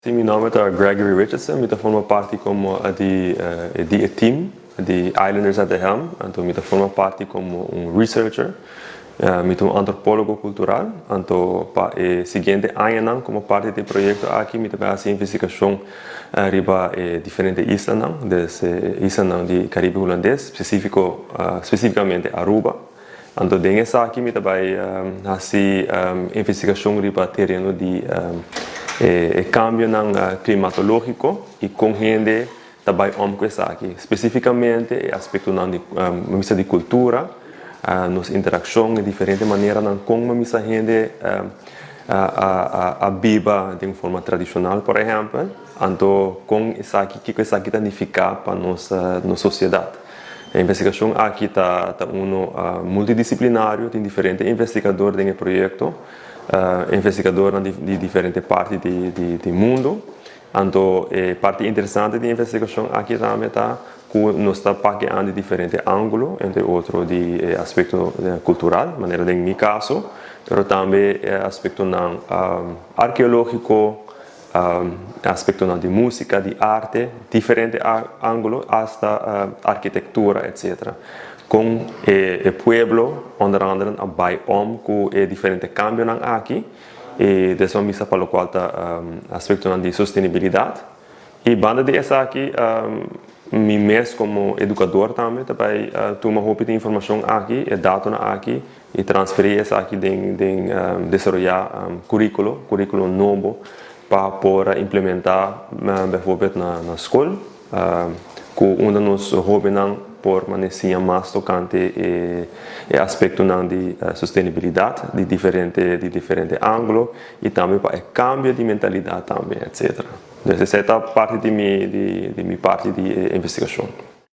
Mi nomber ta Gregory Richardson, mi ta forma parti como di e team di Islanders at the Helm, anto mi ta forma parti como un researcher, mi ta un antropologo cultural, anto pa e siguiente añanan como parti di e proyecto aki mi ta bay haci investigacion riba e diferente islanan, dus e islanan di Caribe Hulandes, specificamente Aruba. Anto den esaki mi ta bai hasi investigashon riba tereno di e kambionan klimatológiko i kon hende ta bai om ku esaki. Spesifikamente e aspektonan di misa di kultura, nos interakshon, e diferente maneranan kon misa hende a biba den forma tradishonal, por ehèmpel. Anto kon esaki, kiko esaki ta nifiká pa nos sosiedat. E investigashon aki ta ta uno multidisiplinario, tin diferente investigador den e proyekto, investigadornan di di diferente parti di di di mundu. Anto e parti interesante di e investigashon aki tambe ta ku nos ta papia di diferente ángulo, entre otro di e aspekto kultural, manera den mi kaso, pero tambe e aspektonan arkeológiko, aspektonan di músika, di arte, diferente ángulo, asta arkitektura, etcetera. Kon e pueblo, onder andere, a bai om ku e diferente kambionan aki, i despues mi bisa pa lokual ta aspektonan di sostenibilidat. I banda di esaki, mi mes komo edukador tambe ta bai tuma hopi di informashon aki, e datonan aki, i transferí esaki den desaroyá kuríkulo nobo pa por implementá bijvoorbeeld na skol, ku unda nos hóbennan por manera siña mas tokante e aspektonan di sostenibilidat di diferente ángulo i tambe pa e kambio di mentalidat tambe, etcetera. Dus esei ta parti di mi parti di investigashon.